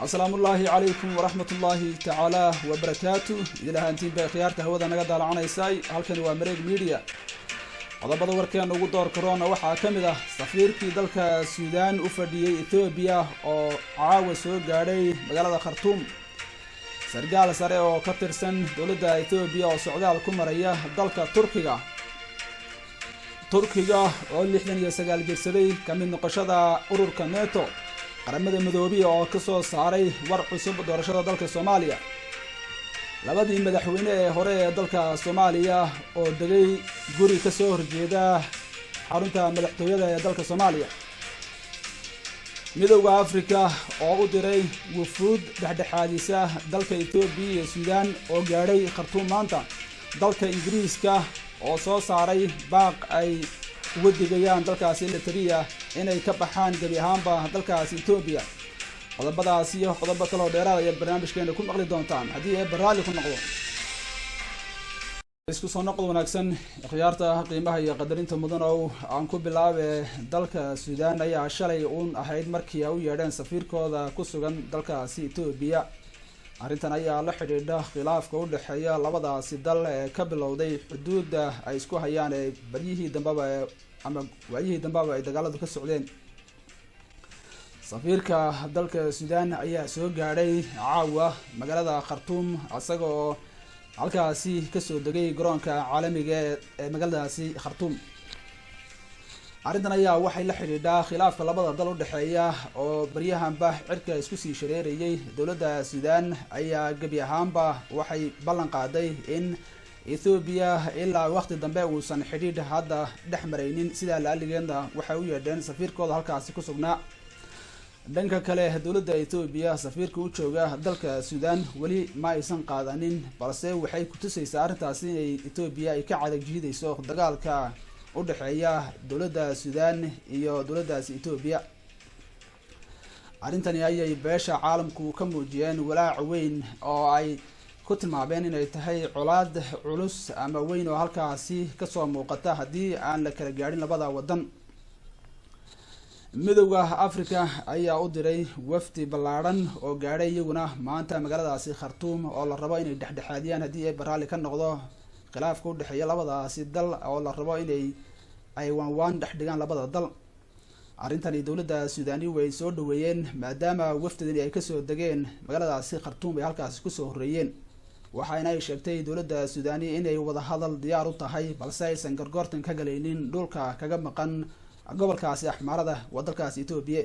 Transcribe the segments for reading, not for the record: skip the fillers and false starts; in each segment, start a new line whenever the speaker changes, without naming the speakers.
Asalaamu ullaahi calaykum waraxmat ullaahi tacaala wabarakaatu. Idil ahaantiin bay khiyaarta hawada naga daalacanaysay. Halkani waa Mareeg Media. Qodobada warkeena ugu door karoona waxaa ka mid ah safiirkii dalka Suudaan u fadhiyey Ethoobiya oo caawa soo gaadhay magaalada Khartuum, sargaal sare oo ka tirsan dowladda Ethoobiya oo socdaal ku maraya dalka Turkiga, Turkiga oo 69 jirsaday ka mid noqoshada ururka NATO, Qaramada Midoobiya oo kasoo saaray war cusub doorashada dalka Soomaaliya, labadii madaxweyne ee hore ee dalka Soomaaliya oo degay guri kasoo horjeeda xarunta madaxtooyada ee dalka Soomaaliya, Midowda Africa oo u diray wufuud dhexdhexaadisa dalka Etoobiya iyo Suudaan oo gaadhay Khartuum maanta, dalka Ingiriiska oo soo saaray baaq ay uga digayaan dalkaasi Eritrea inay ka baxaan gebi ahaanba dalkaasi Etoobiya. Qodobadaas iyo qodobo kaloo dheeraad ayaad barnaamijkeena ku maqli doontaan haddii Eebbe raalli ku noqdo. Isku soo noqod wanaagsan, khiyaarta qiimaha iyo qadarinta mudan ow. Aan ku bilaabe, dalka Suudaan ayaa shalay uun ahayd markii ay u yeedheen safiirkooda ku sugan dalkaasi Etoobiya. Arrintan ayaa la xidhiidha khilaafka u dhexeeya labadaasi dal ee ka bilowday xuduudda ay isku hayaan ee baryihii dambeba ama waayihii dambeba ay dagaaladu ka socdeen. Safiirka dalka Suudaan ayaa soo gaadhay caawa magaalada Khartuum, isaga oo halkaasi kasoo degay garoonka caalamiga ee magaaladaasi Khartuum. Arrintan ayaa waxay la xidhiidhaa khilaafka labada dal udhexeeya oo baryahanba cirka isku sii shareerayay. Dowladda Suudaan ayaa gebi ahaanba waxay ballan qaaday in Ethoobiya ilaa waqti dambe uusan xidhiidh hadda dhex maraynin. Sidaa la-aligeedna waxay u yeedheen safiirkooda halkaasi ku sugnaa. Dhanka kale, dowladda Etoobiya safiirka u jooga dalka Suudaan weli ma aysan qaadanin, balse waxay kutusaysaa arrintaasi inay Etoobiya ay ka cadagjiidayso dagaalka u dhexeeya dowladda Suudaan iyo dowladdaasi Etoobiya. Arrintani ayay beesha caalamku ka muujiyeen walaac weyn oo ay ku tilmaameen inay tahay colaad culus ama weyn oo halkaasi kasoo muuqata haddii aan la kala gaadhin labada waddan. Midowda Africa ayaa u diray wafdi ballaadhan oo gaadhay iyaguna maanta magaaladaasi Khartuum, oo la rabo inay dhexdhexaadiyaan, haddii Eebbe raalli ka noqdo, khilaafka udhexeeya labadaasi dal, oo la rabo inay ay waanwaan dhex dhigaan labada dal. Arrintani dowladda Suudani way soo dhaweeyeen, maadaama wafdidani ay kasoo degeen magaaladaasi Khartuum ay halkaasi kusoo horreeyeen. Waxaana ay sheegtay dowladda Suudani inay wadahadal diyaar u tahay, balse aysan gorgortan ka galaynin dhulka kaga maqan gobolkaasi Axmaarada waa dalkaasi Etoobiya.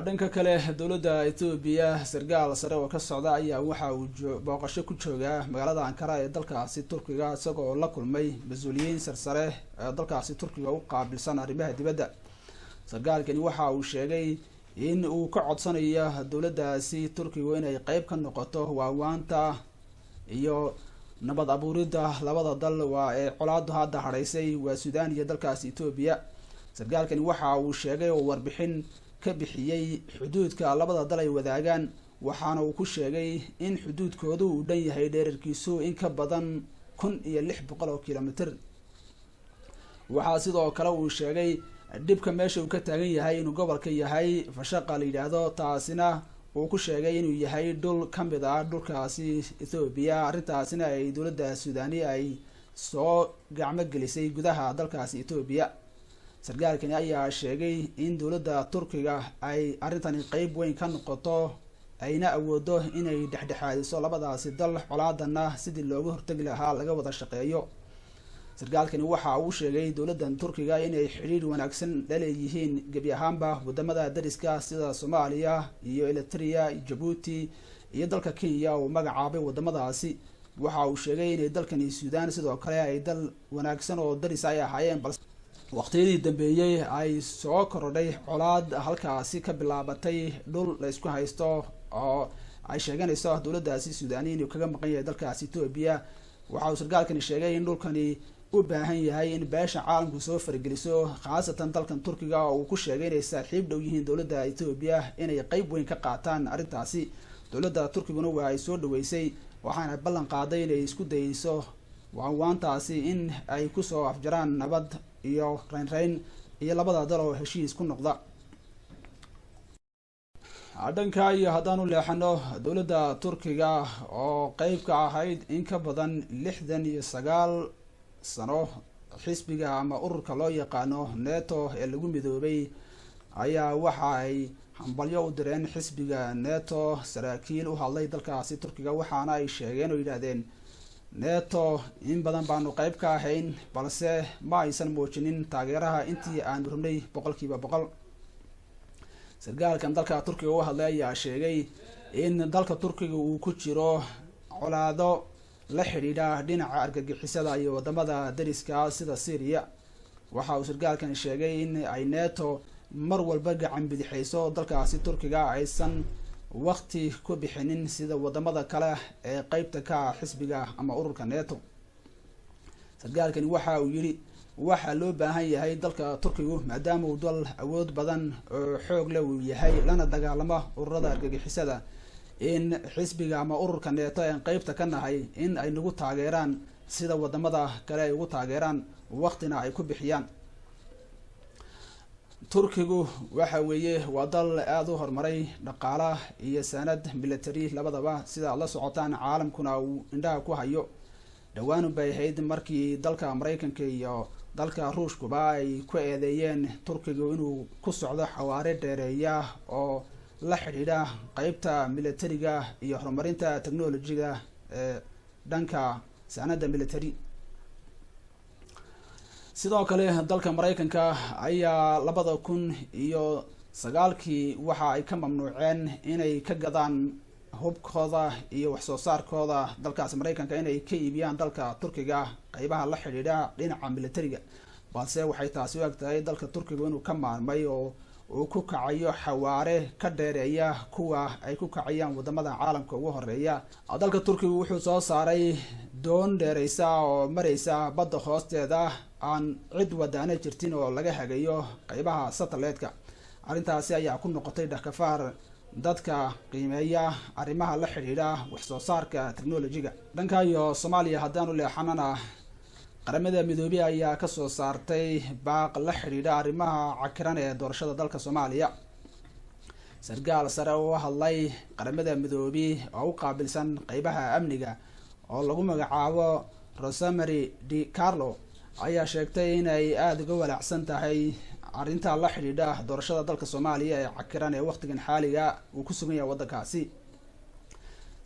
Dhanka kale, dowladda Etoobiya sargaal sare oo ka socda ayaa waxa uu booqasho ku joogaa magaalada Ankara ee dalkaasi Turkiga, isagoo la kulmay mas-uuliyiin sarsare ee dalkaasi Turkiga u qaabilsan arrimaha dibadda. Sargaalkani waxa uu sheegay in uu ka codsanayo dowladdaasi Turkigu inay qeyb ka noqoto waawaanta iyo nabad abuuridda labada dal waa ee colaadu hadda hadhaysay, waa Suudaan iyo dalkaasi Etoobiya. Sargaalkani waxa uu sheegay oo warbixin ka bixiyey xuduudka labada dal ay wadaagaan, waxaana uu ku sheegay in xuduudkoodu uu dhan yahay dheerarkiisu in ka badan 1600 oo kilomitr. Waxaa sidoo kale uu sheegay dhibka meesha uu ka taagan yahay inuu gobolka yahay Fashaqa la yidhaahdo, taasina uu ku sheegay inuu yahay dhul ka mid ah dhulkaasi Ethoobiya. Arrintaasina ay dowladda Suudani ay soo gacmo gelisay gudaha dalkaasi Etoobiya. Sargaalkani ayaa sheegay in dowladda Turkiga ay arrintani qeyb weyn ka noqoto, ayna awoodo inay dhexdhexaadiso labadaasi dal, colaadana sidii looga hortegi lahaa laga wada shaqeeyo. Sargaalkani waxa uu sheegay dowladdan Turkiga inay xidhiidh wanaagsan la leeyihiin gebi ahaanba wadamada dariska, sida Soomaaliya iyo Eritrea, Jabuuti iyo dalka Kenya uu magacaabay wadamadaasi. Waxa uu sheegay inay dalkani Suudaan sidoo kale ay dal wanaagsan oo daris ay ahaayeen, balse waqtiyadii dambeeyey ay soo korodhay colaad halkaasi ka bilaabatay dhul la isku haysto oo ay sheeganayso dowladdaasi Suudani inuu kaga maqan yahay dalkaasi Etoobiya. Waxa uu sargaalkani sheegay in dhulkani u baahan yahay in beesha caalamku soo farageliso, khaasatan dalkan Turkiga oo uu ku sheegay inay saaxiib dhow yihiin dowladda Etoobiya, inay qeyb weyn ka qaataan arrintaasi. Dowladda Turkiguna waa ay soo dhaweysay, waxaana ballan qaaday inay isku dayeyso waanwaantaasi in ay kusoo afjaraan nabad iyo reynreyn iyo labada dal oo heshiis ku noqda. Dhanka iyo haddaanu leexano, dowladda Turkiga oo qeyb ka ahayd in ka badan 69 sano xisbiga ama ururka loo yaqaano NETO ee lagu midoobay ayaa waxa ay hambalyo u direen xisbiga NETO saraakiil u hadlay dalkaasi Turkiga, waxaana ay sheegeen oo yidhaahdeen NETO in badan baanu qeyb ka ahayn, balse ma aysan muujinin taageeraha intii aanu rabnay 100%. Sargaalkan dalka Turkiga u hadlay ayaa sheegay in dalka Turkiga uu ku jiro colaado la xidhiidha dhinaca argagixisada iyo wadamada dariska sida Syria. Waxa uu sargaalkan sheegay in ay NETO mar walba gacan bidixayso dalkaasi Turkiga, aysan waqti ku bixinin sida wadamada kale ee qeybta ka ah xisbiga ama ururka NETO. Sargaalkani waxa uu yidhi waxaa loo baahan yahay dalka Turkigu, maadaama uu dal awood badan oo xoog leh uu yahay, lana dagaalamo ururada argagixisada, in xisbiga ama ururka NETO aan qeybta ka nahay in ay nagu taageeraan sida wadamada kale ay ugu taageeraan, waqtina ay ku bixiyaan. Turkigu waxa weeye waa dal aada u horumaray dhaqaala iyo saanad military labadaba, sida aad la socotaan, caalamkuna uu indhaha ku hayo. Dhowaan bay ahayd markii dalka Mareykanka iyo dalka Ruushkuba ay ku eedeeyeen Turkigu inuu ku socdo xawaare dheereeya oo la xidhiidha qeybta militariga iyo horumarinta technology-ga ee dhanka saanada military. Sidoo kale dalka Mareykanka ayaa 2009-kii waxa ay ka mamnuuceen inay ka gadaan hubkooda iyo wax soo saarkooda dalkaasi Mareykanka, inay ka iibiyaan dalka Turkiga qeybaha la xidhiidha dhinaca militariga, balse waxay taasi u eg tahay dalka Turkiga inuu ka maarmay oo uu ku kacayo xawaare ka dheereeya kuwa ay ku kacayaan wadamada caalamka ugu horeeya. Dalka Turkiga wuxuu soo saaray doon dheereysa oo mareysa badda hoosteeda, aan cid wadaana jirtin, oo laga hagayo qeybaha satellite-ka. Arrintaasi ayaa ku noqotay dhakafaar dadka qiimeeya arrimaha la xidhiidha wax soo saarka technology-ga. Dhanka iyo Soomaaliya haddaanu leexanana, Qaramada Midoobey ayaa kasoo saartay baaq la xidhiidha arrimaha cakiran ee doorashada dalka Soomaaliya. Sargaal sare oo hadlay Qaramada Midoobey oo u qaabilsan qeybaha amniga oo lagu magacaabo Rosemary DiCarlo ayaa sheegtay inay aada uga walaacsan tahay arrinta la xidhiidha doorashada dalka Soomaaliya ee cakiran ee waqtigan xaaliga uu ku sugan yahay waddankaasi.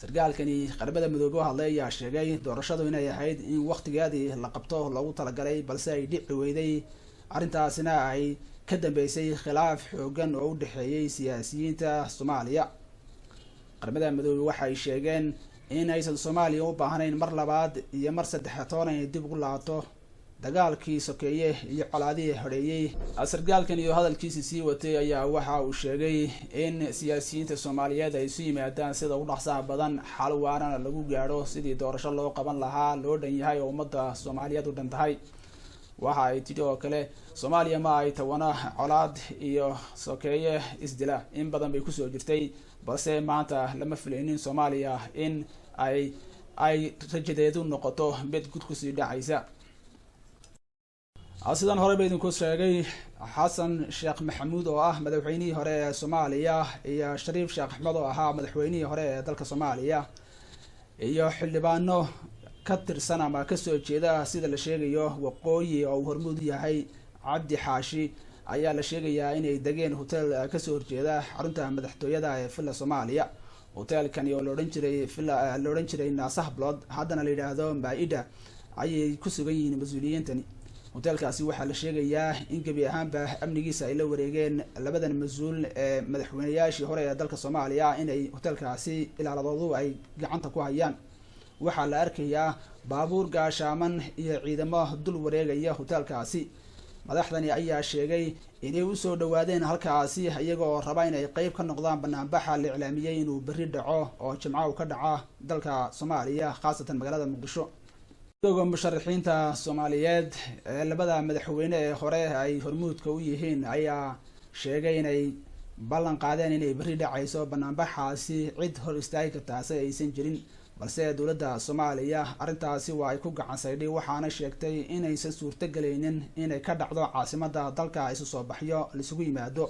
Sargaalkani Qaramada Midoobey u hadlay ayaa sheegay doorashadu inay ahayd in waqtigeedii la qabto loogu talagalay, balse ay dhici weyday, arrintaasina ay ka dambeysay khilaaf xoogan oo u dhexeeyay siyaasiyiinta Soomaaliya. Qaramada Midoobey waxay sheegeen in aysan Soomaaliya u baahnayn mar labaad iyo mar saddexaad toona inay dib ugu laabato dagaalkii sokeeye iyo colaadihii horeeyey. Sargaalkan iyo hadalkiisii sii watay ayaa waxa uu sheegay in siyaasiyiinta Soomaaliyeed ay isu yimaadaan sida ugu dhaqsaha badan, xal waarana lagu gaadho sidii doorasho loo qaban lahaa loo dhan yahay oo ummadda Soomaaliyeed u dhan tahay. Waxa ay tidhi oo kale, Soomaaliya ma ay tawana colaad iyo sokeeye isdila, in badan bay kusoo jirtay, balse maanta lama filaynin Soomaaliya in ay rajadeedu noqoto mid gud kusii dhacaysa. Sidan hore ba idinku sheegay, Xasan Sheekh Maxamuud oo ah madaxweynihii hore ee Soomaaliya iyo Shariif Sheekh Axmed oo ahaa madaxweynihii hore ee dalka Soomaaliya iyo xildhibaano ka tirsan ama kasoo jeeda, sida la sheegayo, waqooyi oo uu hormuud yahay Cabdi Xaashi ayaa la sheegayaa inay degeen hotel kasoo horjeeda xarunta madaxtooyada ee Villa Soomaaliya. Hotelkani oo laodhan jiray villa, la odhan jiray Naasahblood, haddana la yidhaahdo Maa-ida, ayay ku sugan yihiin mas-uuliyiintani. Hotelkaasi waxaa la sheegayaa in gebi ahaanba amnigiisa ay la wareegeen labadan mas-uul ee madaxweyneyaashii hore ee dalka Soomaaliya, inay hotelkaasi ilaaladoodu ay gacanta ku hayaan. Waxaa la arkayaa baabuur gaashaaman iyo ciidamo dul wareegaya hotelkaasi. Madaxdani ayaa sheegay inay usoo dhawaadeen halkaasi iyagoo raba inay qeyb ka noqdaan banaanbaxa la iclaamiyey inuu berri dhaco oo Jimca uu ka dhaca dalka Soomaaliya, khaasatan magaalada Muqdisho. Midowga Musharaxiinta Soomaaliyeed ee labada madaxweyne ee hore ay hormuudka u yihiin ayaa sheegay inay ballan qaadeen inay berri dhacayso banaanbaxaasi, cid hor istaagi kartaasi aysan jirin, balse dowladda Soomaaliya arrintaasi waa ay ku gacan saydhay, waxaana sheegtay inaysan suurtogelaynin inay ka dhacdo caasimada dalka isu soo baxyo laisugu yimaado.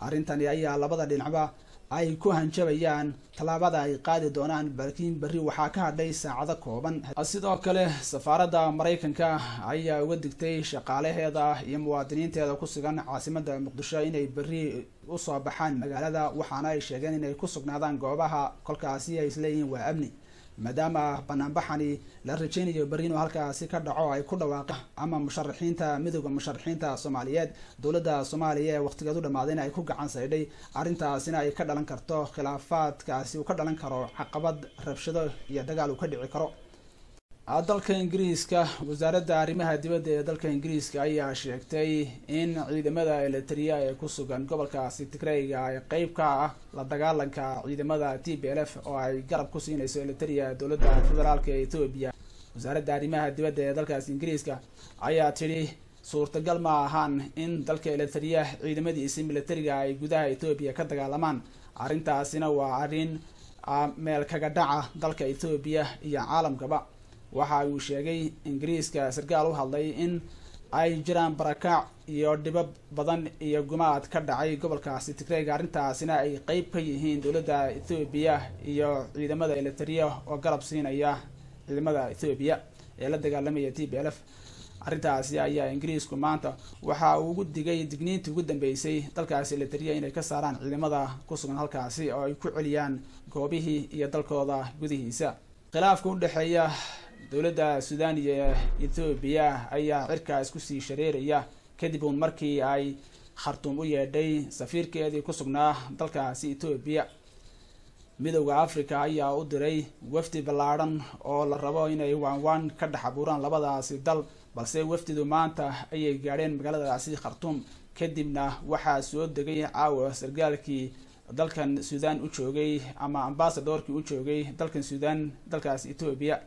Arrintani ayaa labada dhinacba ay ku hanjabayaan tallaabada ay qaadi doonaan, balkiin berri waxaa ka hadhay saacado kooban. Sidoo kale safaaradda Maraykanka ayaa uga digtay shaqaalaheeda iyo muwaadiniinteeda ku sugan caasimada Muqdisho inay berri usoo baxaan magaalada, waxaana ay sheegeen inay ku sugnaadaan goobaha kolkaasi ay isleeyihiin waa amni, maadaama banaanbaxani la rajeynayo berri inuu halkaasi ka dhaco ay ku dhawaaqeen ama musharaxiinta Midooda Musharaxiinta Soomaaliyeed. Dowladda Soomaaliya ee waqtigeed u dhamaadayna ay ku gacan saydhay arrintaasina ay ka dhalan karto khilaafaadkaasi uu ka dhalan karo caqabad, rabshado iyo dagaal uu ka dhici karo dalka Ingiriiska. Wasaaradda arrimaha dibadda ee dalka Ingiriiska ayaa sheegtay in ciidamada Eliteria ee ku sugan gobolkaasi Tigreyga ay qeyb ka ah la dagaalanka ciidamada TPLF oo ay garab ku siinayso Eliteria dowladda federaalka ee Etoobiya. Wasaaradda arrimaha dibadda ee dalkaasi Ingiriiska ayaa tidhi suurtagal ma ahaan in dalka Eliteria ciidamadiisi militariga ay gudaha Etoobiya ka dagaalamaan, arrintaasina waa arrin meel kaga dhaca dalka Etoobiya iyo caalamkaba. Waxa uu sheegay Ingiriiska sarkaal u hadlay in ay jiraan barakac iyo dhibab badan iyo gumaad ka dhacay gobolkaasi Tigreyga, arrintaasina ay qeyb ka yihiin dowladda Ethoobiya iyo ciidamada Eliteria oo garab siinaya ciidamada Ethoobiya ee la dagaalamaya TPLF. Arrintaasi ayaa Ingiriisku maanta waxa uu ugu digay digniintii ugu dambeysay dalkaasi Eliteria inay ka saaraan ciidamada ku sugan halkaasi oo ay ku celiyaan goobihii iyo dalkooda gudihiisa. Khilaafka udhexeeya dowladda Sudan iyo Ethoobiya ayaa cirkaa isku sii shareeraya kadib uun markii ay Khartuum u yeedhay safiirkeedii ku sugnaa dalkaasi Etoobiya. Midowda Africa ayaa u diray wafdi ballaadhan oo la rabo inay waanwaan ka dhex abuuraan labadaasi dal, balse wafdidu maanta ayay gaadheen magaaladaasi Khartuum, kadibna waxaa soo degay caawa sargaalkii dalkan Sudan u joogay ama ambasadorkii u joogay dalkan Sudan dalkaasi Etoobiya.